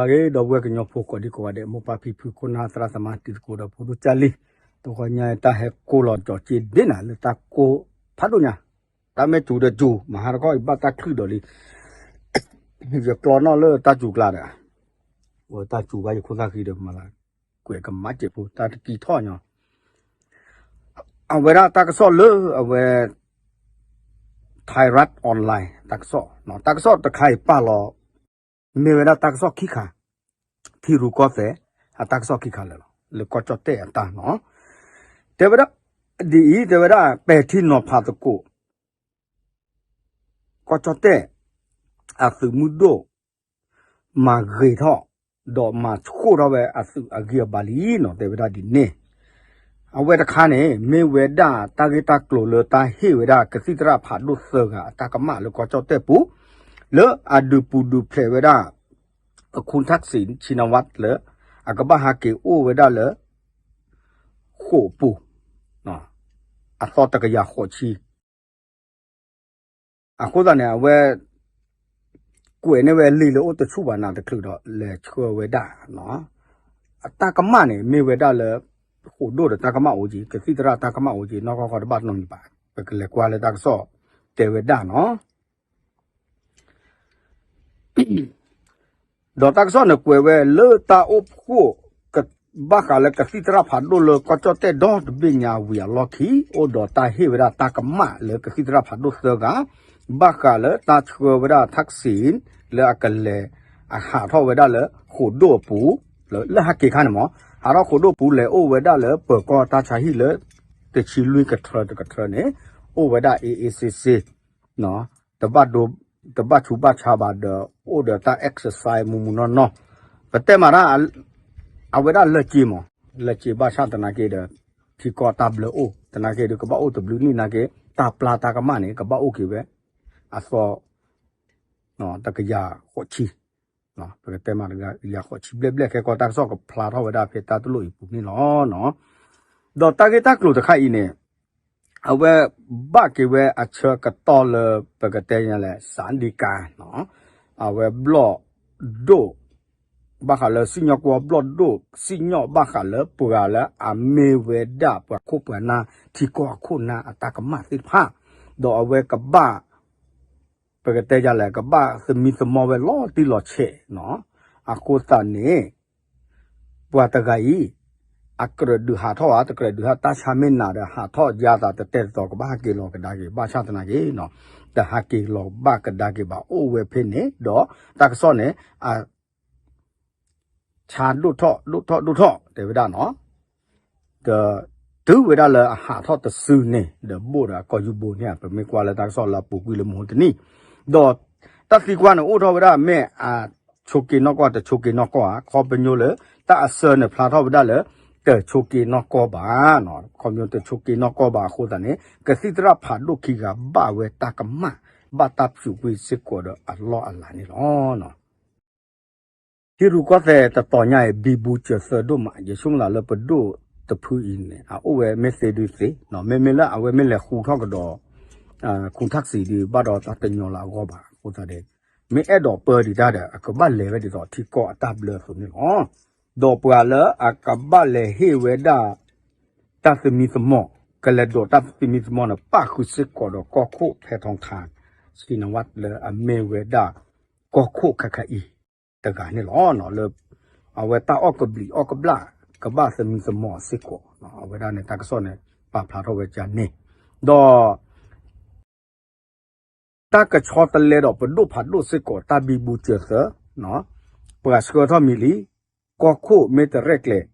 အဂ့ၤ ဒီပုၢ်ဝဲၢ်ကညီဖိကိးဒံကိးဂၤဒဲး မိၢ်ပၢ်ဖံဖု ခိၣ်နၢ်သရၣ်သမါ တံၤသကိးဒီးဖိဒိၣ်ကၢ်လံ, တဂီၤညါတၢ်ဟဲကိးလီၤကၠီၤက့ဒ့နၤ လၢတၢ်ကိးဖးဒိၣ်ညါ, တၢ်မ့ၢ်စူၤဒီးစူၤ မဟါတခီအံၤဘၣ်တၢ်ချုးဒီးလံ, ယကျီနီၣ်လၢတၢ်စူၤကျါဒီး, ဝဲတၢ်စူၤဘၣ်ယခိၣ်သၣ်ဃံဒီးမၤလၢ ကွဲးကမၣ်စဲးဖိ တၢ်တကံထီၣ်ညီ, အဝဲဒၣ်တၢ်ကစီၣ်လၢအဝဲ Thairath Online တၢ်ကစီၣ်, တၢ်ကစီၣ်တခါအံၤပာ်လီၤ မ့ၢ်ဝဲဒၣ်တၢ်ကစီၣ်ခံခါ, ထံရူၢ်ကီၢ်သဲး အတၢ်ကစီၣ်ခံခါလၢာ်လီၤ လၢကီၢ်ကၠီၣ်တဲၣ်အတၢ်နီၤ, တဲဝဲဒၣ်, ဒ်အံၤ တဲဝဲဒၣ် ပဲာ်ထံနီၤဖးသကိး ကီၢ်ကၠီၣ်တဲၣ် အသုးမုၢ်ဒိၣ် မၤဂ့ၤထီၣ် ဒီးမၤဆှိၣ်ထီၣ်ဝဲအသုးအဂံၢ်အဘါလံနီၤ တဲဝဲဒၣ်ဒ်န့ၣ်, အဝဲတခါန့ၣ် မ့ၢ်ဝဲဒၣ်တၢ်ဂ့ၢ်တၢ်ကျိၤလၢတၢ်ဟ့ၣ်ဝဲဒၣ်ကသံၣ်သရၣ်ဖးဒိၣ်သၢဂၤအတၢ်ကမၣ်လၢကီၢ်ကၠီၣ်တဲၣ်ပူၤ, လၢအဒုးပူၤဒုးဖျဲးဝဲဒၣ် ခူၣ်ထၣ်စံၣ် ဆံနဝး လၢ အကဘၣ်ဟးက့ၤအိၣ်ဝဲဒၣ်လၢ ဃိာ်ပူၤ အသီတကယၤဃိးဆံ အဃိသတးန့ၣ် အဝဲ ကွဲးန့ၢ်ဝဲလံာ်လၢအိၣ်တဆူၣ်ဘၣ်နးတချုးဒီး လဲၤဆှၢဝဲဒၣ် အတၢ်ကမၣ်န့ၣ် မ့ၢ်ဝဲဒၣ်လၢ ဃိာ်ဒိၣ်ဒီးတၢ်ကမၣ်အိၣ်က့ၤ ကသံၣ်သရၣ်တၢ်ကမၣ်အိၣ်က့ၤ နီၢ်ကီၢ်ဃီတဘၣ်နီတမံၤဘၣ် ပကလဲၤကွၢ်လၢတၢ်ကစီၣ်တဲဝဲဒၣ်နီၤ ဒီးတၢ်ကစီၣ်န့ၣ်ကွဲးဝဲလၢတၢ်အိၣ်ဖှိၣ် ဘၣ်ဃးလၢကသံၣ်သရၣ်ဖးဒိၣ်လၢကီၢ်ကၠီၣ်တဲၣ်ဒီတဘ့ၣ်ညါဝံၤအလီၢ်ခံ အိၣ်ဒီးတၢ်ဟ့ၣ်ဝဲဒၣ်တၢ်ကမၣ်လၢကသံၣ်သရၣ်ဖးဒိၣ်သၢဂၤ ဘၣ်ဃးလၢတၢ်ဆှၢဝဲဒၣ်ထၣ်စံၣ် လၢအကလဲၤ အဟးထီၣ်ဝဲဒၣ်လၢဃိာ်ဒိၣ်အပူၤ လၢဟဲက့ၤခါန့ၣ်မး ဟးထီၣ်ဃိာ်ဒိၣ်ပူၤလဲၤအိၣ်ဝဲဒၣ်လၢပၢၤကီၢ်တၢ်ဆါဟံၣ်လၢ တဆံလွံၢ်ကထြၢတကထြၢန့ၣ် အိၣ်ဝဲဒၣ် အေးအေးဆေးဆေး တဘၣ်ဒိ တဘၣ်ဆူးဘၣ်ဆါဘၣ်ဒီး အိၣ်ဒီးတၢ် exercise မူမူနီၢ်နီၢ် ပတဲမးဒၣ် အဝဲဒၣ်လၢက့မး လၢက့ဘၣ်ဆၣ်သနာ်က့ဒီး ထံကီၢ်တၢ်ဘျၢအိၣ် သနာ်က့ဒီး ကဘၣ်အိၣ်တဘျုးနံၣ်နာ်က့ တၢ်ပျၢ်တၢ်ကမၣ်န့ၣ် ကဘၣ်အိၣ်က့ၤဝဲ အသီ တကယၤဃိးဆံ ပကတဲမးတကယၤဃိးဆံဘျဲၣ်ဘျဲၣ် ခဲကီတၢ်ကစီၣ်ကဖျါထီၣ်ဝဲဒၣ်ဖဲတၢ်တလိၣ်အံၤပူၤန့ၣ်လီၤ. ဒီးတၢ်ဂ့ၢ်တၢ်ကျိၤတခါအံၤန့ၣ် အဝဲဘၣ်က့ၤဝဲအဆၢကတီၢ်လၢ ပကတဲညါလဲၣ် စၤဒံကါ အဝဲဘျီၣ်ဒိၣ် ဘၣ်ဃးလၢစံၣ်ညီၣ်ကွီၢ်ဘျီၣ်ဒိၣ် စံၣ်ညီၣ်ဘၣ်ဃးလၢပှၤလၢအမ့ၢ်ဝဲဒၣ်ပှၤခိၣ်ပှၤနၢ်ထံကီၢ်အခိၣ်နၢ်အတၢ်ကမၣ်သ့ၣ်တဖၣ် ဒီးအဝဲကဘၣ် ပကတဲယၤလဲၣ် ကဘၣ်သမံသမိးဝဲလီၤတံၢ်လီၤဆဲးနီၤ အဃိသတးန့ၣ် ပှၤတဂၤအံၤ အကြၢးဒုးဟးထီၣ်ဧါ တကြၢးဒုးဟး တၢ်ဆါမ့ၢ်နၤဒီး ဟးထီၣ်ယါသးတတဲတတီၤ ကဘၣ်ဟးက့ၤလီၤကဒါက့ၤ ဘၣ်ဆၣ်သနာ်က့နီၤ တဟးက့ၤလီၤဘၣ်ကဒါက့ၤဘၣ် အိၣ်ဝဲဖဲန့ၣ် ဒီးတၢ်ကစီၣ်န့ၣ် အ ဆါဒိၣ်ထီၣ် ဒိၣ်ထီၣ် ဒိၣ်ထီၣ် တဲဝဲဒၣ်နီၤ ဒီးတုၤဝဲဒၣ်လၢအဟးထီၣ်တစုန့ၣ် ဒီးဘိၣ်ဒီးအကီၢ်ယူဘိန့ၣ် ပမ့ၢ်ကွၢ်လၢတၢ်ကစီၣ်လၢအပူၤကွံာ်လၢမဟိတနံၣ် ဒီးတၢ်သံကွၢ်န့ၣ်အိၣ်ထီၣ်ဝဲဒၣ်မ့ၢ်အဆိးက့ၤနီၢ်ကီၢ် တဆိးက့ၤနီၢ်ကီၢ်ဧါ ခီပညီလၢ တၢ်အဆၢန့ၣ်ဖျါထီၣ်ဝဲဒၣ်လၢ တဆိးက့ၤနီၢ်ကီၢ်ဘၣ် ခီပညီတဆိးက့ၤနီၢ်ကီၢ်ဘၣ်အဃိသတးန့ၣ် ကသံၣ်သရၣ်ဖးဒိၣ်ခံဂၤဘၣ်ဝဲတၢ်ကမၣ် ဘၣ်တၢ်ဖၠူးကွံာ်စ့ၢ်ကီးဒီးအလီၢ်အလၤန့ၣ်လီၤ. ထံရူၢ်ကီၢ်သဲးတတီၤညါအံၤ ဘံဘူစၢၤသၢဒိၣ်မး ယဆိကမိၣ်သးလၢပဒိၣ်တဖုအံၤန့ၣ် အအိၣ်ဝဲမ့ၢ်သ့ဒုးသ့ မ့မ့ၢ်လၢအဝဲမ့ၢ်လဲၤဃူထီၣ်ကဒီး ခူၣ်ထၣ်စံးဒုး ဘၣ်ဒီးတၢ်တညီလၢအဂီၢ်ဘၣ်အဃိသတးဒီး မ့ၢ်အဲၣ်ဒိးပၢဒံးတၢ်ဒီး အကဘၣ်လဲၤဝဲဒ်သိးထံကီၢ်အတၢ်ဘျၢအသိးန့ၣ်လီၤ. ဒီးပှၤလၢအကဘၣ်လဲၤဟ့ၣ်ဝဲဒၣ် တၢ်သမံသမိး ကလဲၤဒိးတၢ်သမံသမိးန့ၣ် ပၣ်ဃုာ်စ့ၢ်ကီးဒီးကီၢ်ခိၣ်ဖဲထီထါ စံနဝးလၢအမ့ၢ်ဝဲဒၣ် ကီၢ်ခိၣ်ခဲခါအံၤ တဂၤန့ၣ်လီၤ. လၢ အဝဲတၢ်အီၣ်ကဘျံးအီၣ်ကဘျၣ် ကဘၣ်သမံသမိးစ့ၢ်ကီး အဝဲဒၣ်န့ၣ် တၢ်ကစီၣ်န့ၣ် ပာ်ဖျါထီၣ်ဝဲကန့ၣ် ဒီး တၢ်ကဆီတလဲဒီးပဒိၣ်ဖးဒိၣ်စ့ၢ်ကီး တၢ်ဘံဘူစၢၤသၢ ပှၤဆှၢထီၣ်မံၤလံ, ကီၢ်ခိၣ်မ့ၢ်တရဲၣ်ကျဲၤ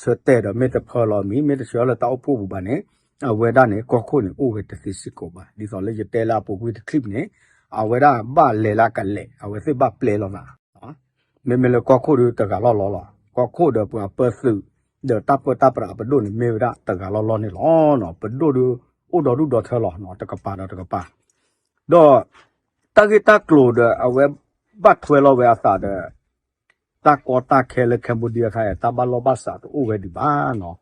ဆၢတဲာ်ဒီးမ့ၢ်တဖၢလီၤမံၤ မ့ၢ်တဆှၢလၢတၢ်အိၣ်ဖှိၣ်ပူၤဘၣ်န့ၣ် အဝဲဒၣ်န့ၣ် ကီၢ်ခိၣ်န့ၣ်အိၣ်ဝဲတသ့စ့ၢ်ကီးဘၣ်. ဒ်သိးလၢယတဲလၢအပူၤကွံာ်တချံၣ်န့ၣ် အဝဲဒၣ်ဘၣ်လဲၤလၢအကလဲာ် အဝဲသ့ၣ်ဘၣ်ပျဲလီၤသး မ့မ့ၢ်လၢကီၢ်ခိၣ်ဒီးတဂၤလီၢ်လီၢ်လီၤ. ကီၢ်ခိၣ်ဒီးပှၤပၢသုး ဒီးတၢ်ပၢတၢ်ပြးအပဒိၣ်န့ၣ် မ့ၢ်ဝဲဒၣ်တဂၤလီၢ်လီၢ်န့ၣ်လီၤ. ပဒိၣ်ဒီးအိၣ်ဒီဒူၣ်ဒီထၢလီၤ တကပၤဒီးတကပၤ ဒီး တၢ်ဂ့ၢ်တၢ်ကျိၤဒီးအဝဲဘၣ်ထွဲလီၤဝဲအသးဒီး တၢ်ကီတၢ်ခဲလၢ Cambodia ခါအံၤ တၢ်ဘၣ်လီၢ်ဘၣ်စးတအိၣ်ဝဲဒံးဘၣ်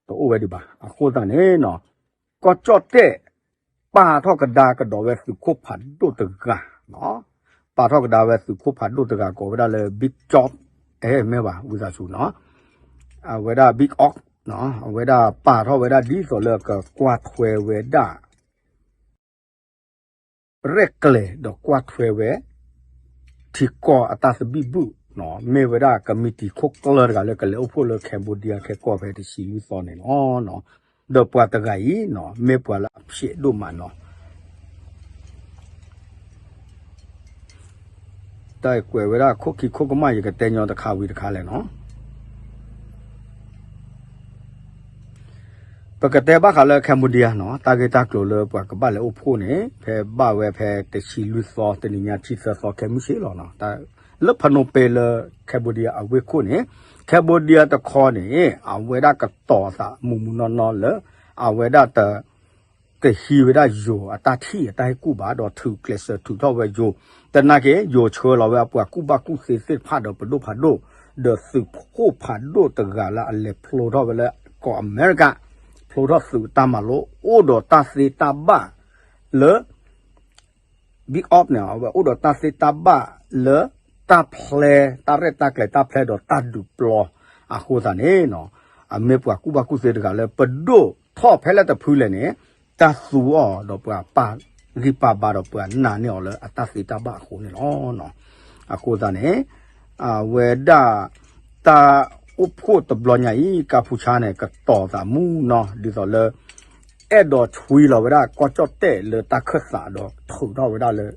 တအိၣ်ဝဲဒံးဘၣ်. အဃိသတးန့ၣ် ကီၢ်ကၠီၣ်တဲၣ် ပာ်ထီၣ်ကဒါကဒီးဝဲသုးခိၣ်ဖးဒိၣ်တဂၤ ပာ်ထီၣ်ကဒါဝဲသုးခိၣ်ဖးဒိၣ်တဂၤကိးဝဲဒၣ်လၢ Big George အဲ မ့ၢ်ဘၣ် ဝံသးစူၤနီၤ, အဝဲဒၣ် Big Op နီၤ, အဝဲဒၣ်ပာ်ထီၣ်ဝဲဒၣ်ဒ်သိးလၢကကွၢ်ထွဲဝဲဒၣ် ရဲၣ်ကျဲၤဒီးကွၢ်ထွဲဝဲ ထံကီၢ်အတၢ်သဘံၣ်ဘုၣ်နီၤ, မ့ၢ်ဝဲဒၣ်ကမံးတံာ်ခိၣ်ကျၢၢ်တဂၤလၢကလဲၤအိၣ်ဖှိၣ်လၢ Cambodia ခဲကိာ်ဖဲတဆံလွံၢ်သီန့ၣ်လီၤ. ဒီးပှၤတဂၤအံၤနီၤ မ့ၢ်ပှၤလၢအဖျဲးဒိၣ်မးနီၤ တၢ်ကွဲးဝဲဒၣ်ခိၣ်ခံခိၣ်ကမၣ် ယကတဲညီတခါဝံၤတခါလဲၣ်နီၤ. ပကတဲဘၣ်ဃးလၢ Cambodia နီၤ, တၢ်ဂ့ၢ်တၢ်ကျိၤလၢပှၤကဘၣ်လဲၤအိၣ်ဖှိၣ်န့ၣ် ဖဲဘၣ်ဝဲဖဲတဆံလွံၢ်သီ တနံၤညါဆံသၢသီခဲမုၢ်ဆ့ၣ်လီၤနီၤ. လၢဖနိပ့လၢ Cambodia အဝ့ၢ်ခိၣ်န့ၣ် Cambodia တခီန့ၣ် အဝဲဒၣ်ကတီၤသးမူးမူးနီၢ်နီၢ်လၢ အဝဲဒၣ်တ ကဟံးဝဲဒၣ်ယိၤအတၢ်ထံၣ်အတၢ်ဟ့ၣ်ကူၣ်ဘၣ် ဒီးထုးကျဲးစၢးထုးထီၣ်ဝဲယိၤ, သနာ်က့ ယိၤဆှၢလီၤဝဲအပှၤကူၣ်ဘၣ်ကူၣ်သ့သ့ၣ်တဖၣ်ဒီးပဒိၣ်ဖးဒိၣ်, ဒီးသုးခိၣ်ဖးဒိၣ်တဂၤလၢအလဲၤဖျိထီၣ်ဝဲလၢကီၢ်အမဲရကၤ, ဖျိထီၣ်သုးတၢ်မၤလိ အိၣ်ဒီးတၢ်သ့တၢ်ဘၣ်လၢ Big Op န့ၣ် အဝဲအိၣ်ဒီးတၢ်သ့တၢ်ဘၣ်လၢတၢ်ဖျဲ တၢ်ရဲၣ်တၢ်ကျဲၤတၢ်ဖျဲဒီးတၢ်ဒုးပျီ အဃိသတးန့ၣ်နီၤ, အမ့ၢ်ပှၤကူၣ်ဘၣ်ကူၣ်သ့တဂၤလၢပဒိၣ်ထီၣ်ဖဲလဲၣ်တဖုလဲၣ်န့ၣ် တၢ်သူအီၤဒီးပှၤပာ်ဂံၢ်ပာ်ဘါဒီးပှၤနာ်န့ၢ်အီၤလၢ အတၢ်သ့တၢ်ဘၣ်အဃိန့ၣ်လီၤ. အဃိသတးန့ၣ် အဝဲဒၣ် တၢ်အိၣ်ဖှိၣ်တဘျီညါအံၤ ကါဖူဆါန့ၣ် ကတီၤသးမူနီၤ ဒ်သိးလၢ အဲၣ်ဒိးဆွံလီၤဝဲဒၣ်ကီၢ်ကၠီၣ်တဲၣ်လၢတၢ်ခၢၣ်သးဒီးထုးထီၣ်ဝဲဒၣ်လၢ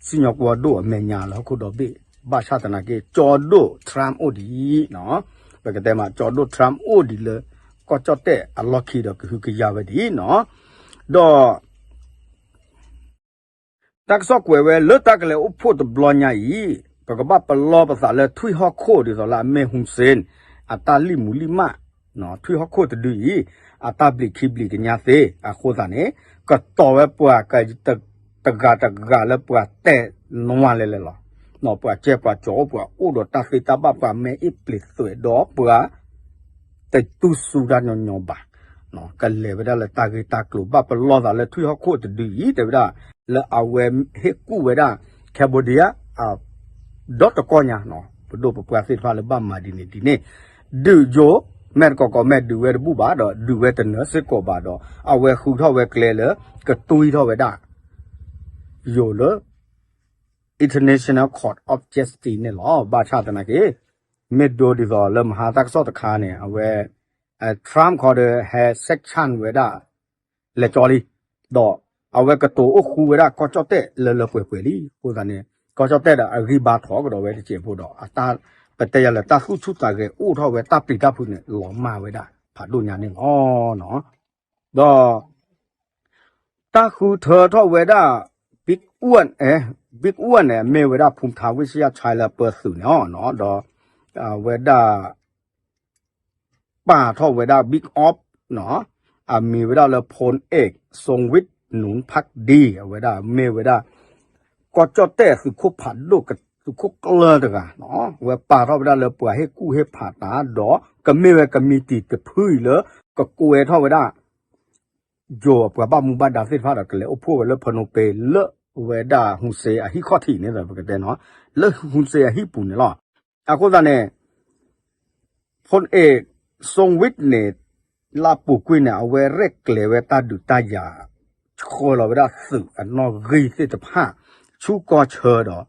စံၣ်ညီၣ်ကွီၢ်ဒိၣ်အမဲာ်ညါလၢဟီၣ်ခိၣ်ဒီဘ့ၣ်, ဘၣ်ဆၣ်သနာ်က့ ကၠီဒိၣ် Trump အိၣ်ဒံးနီၤ, ပကတဲမး ကၠီဒိၣ် Trump အိၣ်ဒံးလၢ ကီၢ်ကၠီၣ်တဲၣ်အလီၢ်ခံဒီးကဟုကယာ်ဝဲဒံးနီၤ, ဒီး တၢ်ကစီၣ်ကွဲးဝဲလၢတၢ်ကလဲၤအိၣ်ဖှိၣ်တဘျီညါအံၤ, ပကဘၣ်ပလီၢ်ပသးလၢထွံၣ်ဟီၣ်ခိၣ်ဒ်သိးလၢအမ့ၢ် Hun Sen အတၢ်လံၣ်မူလံၣ်မး, ထွံၣ်ဟီၣ်ခိၣ်တဒုအံၤ အတၢ်ဘျံးခံဘျံးကညါသ့, အဃိသတးန့ၣ် ကတီၤဝဲပှၤ တဂၤတဂၤလၢပှၤတဲနွါလဲၤလဲၤလီၤ. ပှၤကဲပှၤကၠီအိၣ် ပှၤအိၣ်ဒီးတၢ်သ့တၢ်ဘၣ် ပှၤမဲအ့ၣ်ပျ့ၤသွဲးဒီးပှၤ တတူၢ်စူၢ်တၢ်ညီညီဘၣ်, ကလဲၤဝဲဒၣ်လၢတၢ်ဂ့ၢ်တၢ်ကျိၤ ဘၣ်ပလီၢ်သးလၢထွံၣ်ဟီၣ်ခိၣ်တဒုအံၤ တဲဝဲဒၣ် လၢအဝဲဟ့ၣ်ကူၣ်ဝဲဒၣ် Cambodia ဒီတကီၢ်ညါ, ပဒိၣ်ပပှၢ်သ့ၣ်တဖၣ်လၢဘၣ်မၤဒ်န့ၣ်ဒ်န့ၣ်, ဒုးယိၤ မဲာ်တကိးကိးမဲာ်ဒုးဝဲတဘူၣ်ဘၣ်ဒီး ဒုးဝဲတနၢၤစ့ၢ်ကီးဘၣ်ဒီး အဝဲဃုထီၣ်ဝဲကျဲလၢ ကတွံထီၣ်ဝဲဒၣ် ယိၤလၢ International Court of Justice န့ၣ်လီၤ. ဘၣ်ဆၣ်သနာ်က့ မ့ၢ်ဒိဒ်သိးလၢမဟါတၢ်ကစီၣ်တခါန့ၣ် အဝဲ Trump ခီဒီးဟဲ sanction ဝဲဒၣ် လဲၤကၠီလံ, ဒီးအဝဲကတိၤအိၣ်ဃူဝဲဒၣ်ကီၢ်ကၠီၣ်တဲၣ်လၢလၢပှဲၤပှဲၤလံ. အဃိသတးန့ၣ် ကီၢ်ကၠီၣ်တဲၣ်ဒီးအဂံၢ်ဘါထီၣ်ကဒီးဝဲတစဲးဖိဒီး အတၢ် ပတဲယၤလၢတၢ်သူၣ်ဆူၣ်သးဂဲၤအိၣ်ထီၣ်ဝဲတၢ်ပျံၤတၢ်ဖုးန့ၣ် လီၤမၢ်ဝဲဒၣ်ဖးဒိၣ်ညါန့ၣ်လီၤ. ဒီး တၢ်ဃုထၢထီၣ်ဝဲဒၣ် Big One, Big One န့ၣ် မ့ၢ်ဝဲဒၣ် ဖူထါဝ့ၣ်ဆံယၣ်ဆဲလၢပၢသုးန့ၣ်လီၤ. ဒီး အဝဲဒၣ် ပာ်ထီၣ်ဝဲဒၣ် Big Op နီၤ, အမံၤဝဲဒၣ်လၢ ဖူၣ်အ့း စိဝံး နူၣ်ဖၣ်ဒံ, အဝဲဒၣ်မ့ၢ်ဝဲဒၣ် ကီၢ်ကၠီၣ်တဲၣ်သုးခိၣ်ဖးဒိၣ် သုးခိၣ်ကျၢၢ်တဂၤနီၤ, အဝဲပာ်ထီၣ်ဝဲဒၣ်လၢပှၤဟ့ၣ်ကူၣ်ဟ့ၣ်ဖးတၢ် ဒီးကမ့ၢ်ဝဲကမံးတံာ်တဖုအံၤလၢ ကကွဲးထီၣ်ဝဲဒၣ် ယိၤပှၤဘၣ်မူဘၣ်ဒါသ့ၣ်တဖၣ်ဒီး ကလဲၤအိၣ်ဖှိၣ်ဝဲလၢဖနိပ့ၤ လၢဝဲဒၣ် ဟူစ့အဟံၣ်ခီၣ်ထံးန့ၣ် ပကတဲနီၤ, လၢဟူစ့အဟံၣ်ပူၤန့ၣ်လီၤ. အဃိသတးန့ၣ် ဖူၣ်အ့း စိဝံးန့ၣ် လၢအပူၤကွံာ်န့ၣ် အဝဲရဲၣ်ကျဲၤဝဲတၢ်ဒုးတၢ်ယၤ ဆှၢလီၤဝဲဒၣ်သုးအနီၣ်ဂံၢ်သ့ၣ်တဖၣ် ဆူကီၢ်ဆၢဒီး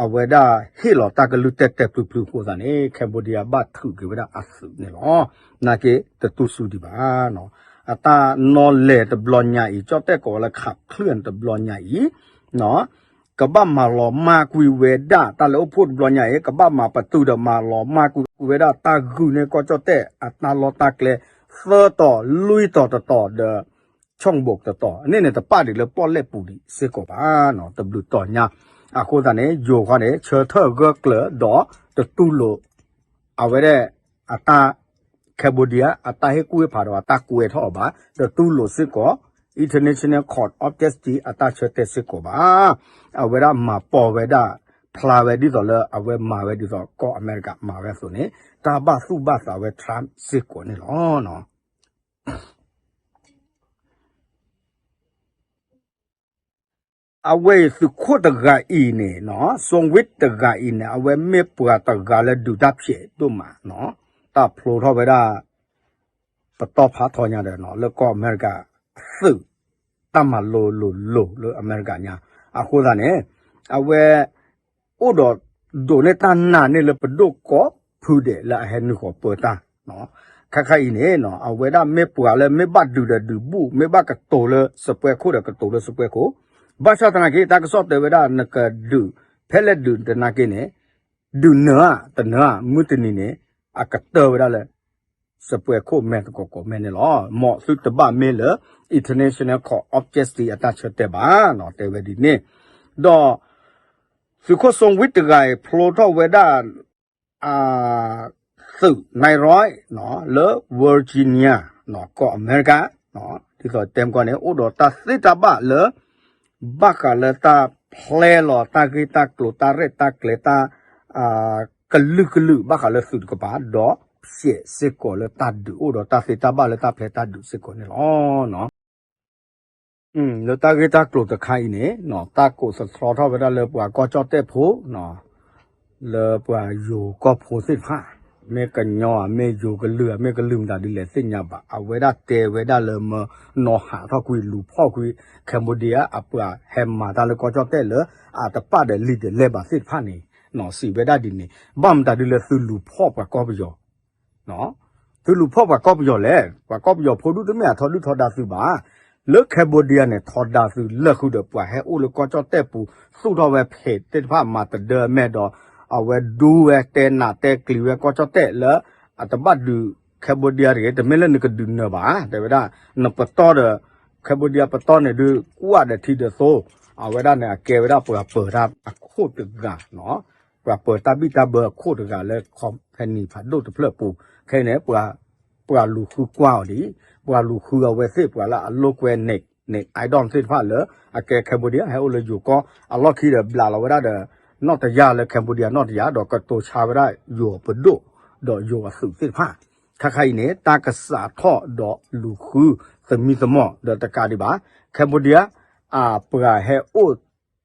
အဝဲဒၣ်ဟ့ၣ်လီၤတၢ်ကလုၢ်တဲာ်တဲာ်ဖျုးဖျုးအဃိသတးန့ၣ် Cambodia ဘၣ်ထုးက့ၤဝဲဒၣ်အသုးန့ၣ်လီၤ. နာ်က့တတူၢ်စူၢ်ဒံးဘၣ်နီၤ, အတၢ်နီၣ်လဲၤတဘျီညါအံၤ ကၠီၣ်တဲၣ်ကိးဝဲလၢ ခးချံၣ် တဘျီညါအံၤ ကဘၣ်မၤလီၤမၢ်ကွံာ်ဝဲဒၣ် တၢ်လဲၤအိၣ်ဖှိၣ်တဘျီညါအံၤ ကဘၣ်မၤပတုာ်ဒီးမၤလီၤမၢ်ကွံာ်ဝဲဒၣ် တၢ်ဂုာ်န့ၢ်ကီၢ်ကၠီၣ်တဲၣ် အတၢ်လီၢ်တၢ်ကျဲ သၢတီၤလွံၢ်တီၤတတီၤဒီး ဆီၣ်ဘိးတတီၤန့ၣ်န့ၣ် တပာ်ဒံးလၢပီၣ်လဲၣ်ပူၤဒံးစ့ၢ်ကီးဘၣ်နီၤ, တဘျုးတီၤညါ. အဃိသတးန့ၣ် ယိၤခီန့ၣ် ဆၢထၢၣ်ဂၢၢ်ကျၢၤဒီး တတူၢ်လိာ် အဝဲဒၣ် အတၢ် Cambodia အတၢ်ဟ့ၣ်ကူၣ်ဟ့ၣ်ဖးဒီးအတၢ်ကွဲးထီၣ်အီၤဘၣ်, တတူၢ်လိာ်စ့ၢ်ကီး International Court of Justice အတၢ်ဆၢတဲာ်စ့ၢ်ကီးဘၣ်. အဝဲဒၣ်မၤပိာ်ဝဲဒၣ် ဖျါဝဲဒ်သိးလၢအဝဲမၤဝဲဒ်သိး ကီၢ်အမဲရကၤမၤဝဲအသိးန့ၣ် တၢ်ဘၣ်သူၣ်ဘၣ်သးဝဲ Trump စ့ၢ်ကီးန့ၣ်လီၤ. အဝဲအံၤသုးခိၣ်တဂၤအံၤန့ၣ်နီၤ စီဝ့တဂၤအံၤန့ၣ် အဝဲမ့ၢ်ပှၤတဂၤလၢဒုးတၢ်ဖျဲးဒိၣ်မးနီၤ တၢ်ဖျိထီၣ်ဝဲဒၣ် ပတီၢ်ဖးထီညါဒီးနီၤ လၢကီၢ်အမဲရကၤသုး တၢ်မၤလိလိၤလိၤလၢအမဲရကၤညါ အဃိသတးန့ၣ် အဝဲ အိၣ်ဒီးဒိးန့ၢ်တၢ်နာ်န့ၢ်လၢပဒိၣ်ကီၢ်ဖုဒဲးလၢအဟဲနုာ်ဃီၤပၢတၢ် ခါခါအံၤန့ၣ်နီၤ အဝဲဒၣ်မ့ၢ်ပှၤလၢမ့ၢ်ဘၣ်ဒုးဒီးဒုးဘူၣ် မ့ၢ်ဘၣ်ကတိၤလၢစပွဲခိၣ်ဒီးကတိၤလၢစပွဲခိၣ် ဘၣ်ဆၣ်သနာ်က့ တၢ်ကစီၣ်တဲဝဲဒၣ်နကဒုး ဖဲလဲၣ်ဒုးတနာ်က့န့ၣ် ဒုးနၢၤဧါ တနၢၤဧါ မုၢ်တနံၤန့ၣ် အကတၢၢ်ဝဲဒၣ်လၢ စပွဲခိၣ်မဲာ်သကိးကိးမဲာ်န့ၣ်လီၤ. မ်သုတဘၣ်မ့ၢ်လၢ International Court of Justice အတၢ်ဆၢတဲာ်ဘၣ်နီၤ တဲဝဲဒ်န့ၣ် ဒီး သုးခိၣ်စီဝ့တဂၤအံၤ ဖျိထီၣ်ဝဲဒၣ် သုး Nine Roads လၢ Virginia ကီၢ်အမဲရကၤ ဒ်သိးတဲမကီၢ်န့ၣ် အိၣ်ဒီးတၢ်သ့တၢ်ဘၣ်လၢ ဘၣ်ဃးလၢတၢ်ဖျဲလီၤတၢ်ဂ့ၢ်တၢ်ကျိၤ တၢ်ရဲၣ်တၢ်ကျဲၤ တၢ် ကလုာ်ကလုာ် ဘၣ်ဃးလၢသုးတကပၤ ဒီး ဖျဲးစ့ၢ်ကီးလၢတၢ်ဒုးအိၣ်ဒီးတၢ်သ့တၢ်ဘၣ်လၢတၢ်ဖျဲတၢ်ဒုးစ့ၢ်ကီးန့ၣ်လီၤ. လၢတၢ်ဂ့ၢ်တၢ်ကျိၤတခါအံၤန့ၣ် တၢ်ကိးသတြီထီၣ်ဝဲဒၣ်လၢပှၤကီၢ်ကၠီၣ်တဲၣ်ဖိ လၢပှၤယိၤကီၢ်ဖိသ့ၣ်တဖၣ် မ့ၢ်ကညီဧါ မ့ၢ်ယိၤကလုာ်ဧါ မ့ၢ်ကလုာ်မတၤဒ်လဲၣ်သ့ၣ်ညါဘၣ် အဝဲဒၣ်တဲဝဲဒၣ်လၢမၢနီၤဟးထီၣ်ကွံာ်လူၤဖီၣ်ကွံာ် Cambodia အပှၤဟဲမၤတၢ်လၢကီၢ်ကၠီၣ်တဲၣ်လၢအတပာ်ဒီးလံာ်ဒီးလဲၢ်ဘၣ်သ့ၣ်တဖၣ်န့ၣ် စံးဝဲဒၣ်ဒ်န့ၣ် ဘၣ်မတၤဒ်လဲၣ်သုလူၤဖီၣ်ပှၤကီၢ်ပယီၤ သုလူၤဖီၣ်ပှၤကီၢ်ပယီၤလဲၣ် ပှၤကီၢ်ပယီၤဖိဒူၣ်တမ့ၢ်အထီဒုၣ်ထီဒါသုဘၣ် လၢ Cambodia န့ၣ် ထီဒါသုလၢာ်ဃုာ်ဒီးပှၤဟဲအိၣ်လၢကီၢ်ကၠီၣ်တဲၣ်ပူၤ သူၣ်ထီၣ်ဝဲဖံးသ့ၣ်တဖၣ်မၤတဒၢအမဲာ်ဒီး အဝဲဒူဝဲတဲနးတဲကျံၤဝဲကီၢ်ကၠီၣ်တဲၣ်လၢ အတဘၣ်ဒုး Cambodia တဂ့ၤ တမ့ၢ်လၢနကဒုးနၢၤဘၣ် တဲဝဲဒၣ် နပတီၢ်ဒီး Cambodia ပတီၢ်န့ၣ်ဒုး ကွၢ်ဒီးထံဒီးသိ အဝဲဒၣ်န့ၣ် အကဲဝဲဒၣ်ပှၤပၢၤတၢ်အခိၣ်တဂၤ ပှၤပၢၤတၢ်ဘံၣ်တၢ်ဘၢအခိၣ်တဂၤလၢ company ဖးဒိၣ်တဖျၢၣ်ပူၤ ခဲအံၤန့ၣ် ပှၤလူၤဃုကွၢ်အီၤဒ် ပှၤလူၤဃုအဝဲသ့ၣ် ပှၤလၢအလိာ်ကွဲ Nick Nick Idom သ့ၣ်တဖၣ်လၢ အကဲ Cambodia ဟဲအိၣ်လၢယိၤကီၢ် အလီၢ်ခံဒီးဘျးလီၤဝဲဒၣ်ဒီး နီၣ်တယၢ်လၢ Cambodia နီၣ်တယၢ် ဒီးကတိၤဆါဝဲဒၣ်ယိၤပဒိၣ် ဒီးယိၤအသုးသ့ၣ်တဖၣ် ခါခါအံၤန့ၣ် တၢ်ကစးထီၣ်ဒီးလူၤဃုသမံသမိးဒီးတကးဒံးဘၣ် Cambodia အပှၤဟဲအိၣ်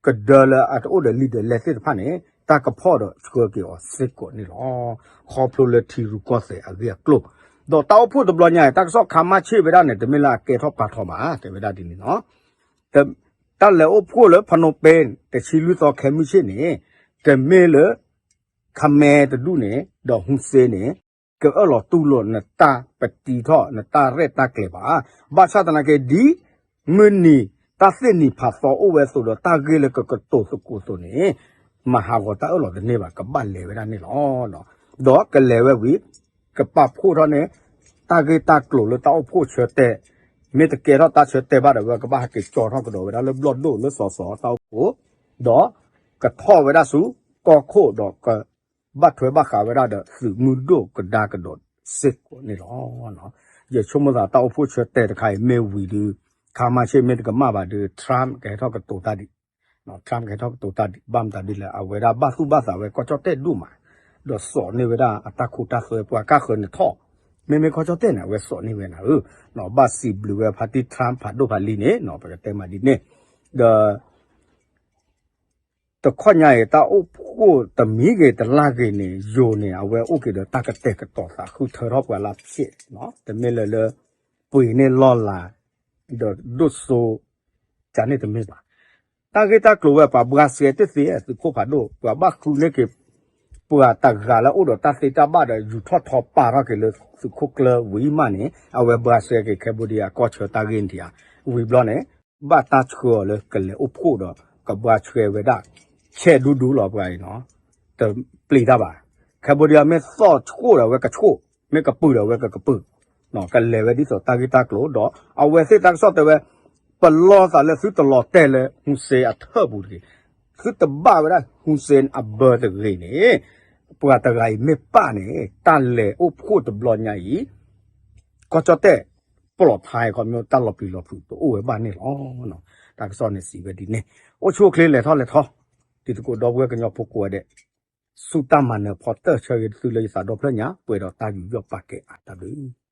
ကဒၢလၢအတအိၣ်ဒီးလံာ်ဒီးလဲၢ်သ့ၣ်တဖၣ်န့ၣ် တၢ်ကဖီၣ်ဒီးဆှၢက့ၤအီၤစ့ၢ်ကီးန့ၣ်လီၤ. ခီဖျိလၢထံရူၢ်ကီၢ်သဲးအဂ့ၢ်အကျိၤ ဒီးတၢ်အိၣ်ဖှိၣ်တဘျီညါအံၤ တၢ်ကစီၣ်ခါမၢ်ဆ့ၣ်ဝဲဒၣ်န့ၣ် တမ့ၢ်လၢအကဲထီၣ်ပာ်ထီၣ်ဘၣ် တဲဝဲဒၣ်ဒ်န့ၣ်လီၤ. တၢ်လဲၤအိၣ်ဖှိၣ်လၢ Phnom Penh တဆံလွံၢ်သီခဲမုၢ်ဆ့ၣ်န့ၣ် တမ့ၢ်လၢ ခမဲတဒူၣ်န့ၣ် ဒီး Hun Sen န့ၣ် ကအၢၣ်လီၤတူၢ်လိာ်နတၢ်ပတံထီၣ် နတၢ်ရဲၣ်တၢ်ကျဲၤဘၣ်. ဘၣ်ဆၣ်သနာ်က့ ဒ်မုၢ်နံၤ တၢ်သ့ၣ်နံၤဖးသီအိၣ်ဝဲအသိးဒီး တၢ်ဂ့ၢ်လၢကကတိၤသကိးအသိးန့ၣ် မၤဟးဂီၤတၢ်အၢၣ်လီၤတန့ၢ်ဘၣ် ကဘၣ်လဲၤဝဲဒၣ်န့ၣ်လီၤ. ဒီးကလဲၤဝဲဝံၤ ကပာ်ဖှိၣ်ထီၣ်န့ၣ် တၢ်ဂ့ၢ်တၢ်ကျိၤလၢတၢ်အိၣ်ဖှိၣ်ဆၢတဲာ် မ့ၢ်တကဲထီၣ်တၢ်ဆၢတဲာ်ဘၣ်ဒီး ဝဲကဘၣ်ဟဲက့ၤကၠီထီၣ်ကဒီးဝဲဒၣ်လၢဘျီၣ်ဒိၣ်လၢစီၤစီၤတၢ်အိၣ်ဖှိၣ် ဒီးကထီၣ်ဝဲဒၣ်ဆူကီၢ်ခိၣ်ဒီးက ဘၣ်ထွဲဘၣ်ဃးဝဲဒၣ်ဒီးသုးမုၢ်ဒိၣ်ကဒါကဒီးစ့ၢ်ကီးန့ၣ်လီၤ. ယဆိကမိၣ်သးတၢ်အိၣ်ဖှိၣ်ဆၢတဲာ်တခါအံၤမ့ၢ်ဝံၤဒီး ခါမၢ်ဆ့ၣ်မ့ၢ်တကမၣ်ဘၣ်ဒီး Trump ကဟဲထီၣ်ကတိၤတၢ်ဒံး Trump ကဟဲထီၣ်ကတိၤတၢ်ဒံး ဘၣ်မတၤဒ်လဲၣ် အဝဲဒၣ်ဘၣ်သူၣ်ဘၣ်သးဝဲကီၢ်ကၠီၣ်တဲၣ်ဒိၣ်မး ဒီးစိာ်န့ၢ်ဝဲဒၣ်အတၢ်ခိတၢ်သွဲ ပှၤကါဃၢၤန့ၣ်ထီၣ် မ့မ့ၢ်ကီၢ်ကၠီၣ်တဲၣ်န့ၣ် အဝဲစိာ်န့ၢ်ဝဲနၤဧၢ, ဘၣ်စံးဘျုးဝဲဖါတံၢ် Trump ဖးဒိၣ်ဖးလံၤန့ၣ် ပကတဲမးဒ်န့ၣ်, ဒီး တခီညါအံၤ တၢ်အိၣ်ဖှိၣ်တမံၤဂ့ၤတလၢ်ဂ့ၤန့ၣ် ယိၤန့ၣ် အဝဲအိၣ်က့ၤဒီးတၢ်ကတဲာ်ကတီၤသးဃုထၢထီၣ်ပှၤလၢဖျဲး, တမ့ၢ်လၢလၢ ပှ့ၤန့ၢ်လီၢ်လၤ ဒီးဒိၣ်စိ ကန့ၣ်တမ့ၢ်ဘၣ်. တၢ်ဂ့ၢ်တၢ်ကျိၤဝဲ ပှၤဘှါစဲတသ့ သုးခိၣ်ဖးဒိၣ် ပှၤဘၣ်ဃုန့ၢ်က့ၤ ပှၤတဂၤလၢအိၣ်ဒီးတၢ်သ့တၢ်ဘၣ်ဒီး ယူၤထီၣ်ထီပာ်ထီၣ်က့ၤလၢသုးခိၣ်ကျၢၢ်ဝံၤမးန့ၣ် အဝဲဘှါစဲက့ၤ Cambodia ကီၢ်ဆၢတၢ်ဂ့ၢ်န့ၣ်ဧါ, ဝံၤဘျီန့ၣ် ဘၣ်တၢ်ဆှၢအီၤလၢကလဲၤအိၣ်ဖှိၣ်ဒီး ကဘှါဆှဲဝဲဒၣ် ဆဲးဒူဒူလီၤပှၤအံၤနီၤ, တပျံၤတၢ်ဘၣ်. Cambodia မ့ၢ်သီၣ်ဆှိၣ်ဒီးအဝဲကဆှိၣ်, မ့ၢ်ကပုာ်ဒီးအဝဲကကပုာ်, ကလဲၤဝဲဒ်သိးတၢ်ဂ့ၢ်တၢ်ကျိၤဒီး အဝဲသ့ၣ်တၢ်ကစီၣ်တဲဝဲ ပလီၢ်သးလၢသုတလီၤတဲာ်လၢ Hun Sen အထၢၣ်ပူၤတဂ့ၤ, သုတဘၣ်ဝဲဒၣ် Hun Sen အဘၢတဂ့ၤန့ၣ်, ပှၤတဂၤအံၤမ့ၢ်ပၣ်န့ၣ် တၢ်လဲၤအိၣ်ဖှိၣ်တဘျီညါအံၤ ကီၢ်ကၠီၣ်တဲၣ် ပျီၣ်ဖးခီမ့ၢ်တၢ်လီၤပျံၤလီၤဖုးတအိၣ်ဝဲဘၣ်န့ၣ်လီၤ. တၢ်ကစီၣ်န့ၣ်စံးဝဲဒ်န့ၣ်, အိၣ်ဆူၣ်အိၣ်ချ့လဲၤထီၣ်လဲၤထီ, တံၤသကိးဒီပုၢ်ဝဲၢ်ကညီဖိကိးဂၤဒဲး, ဆူတၢ်မၤနၢၤဖီတၢၢ်ဆၢဂ့ၤသုလၢယသးဒီဖျၢၣ်ညါ ပှဲၤဒီးတၢ်ယူးယီၣ်ပာ်ကဲအါတၢ်ဘျုး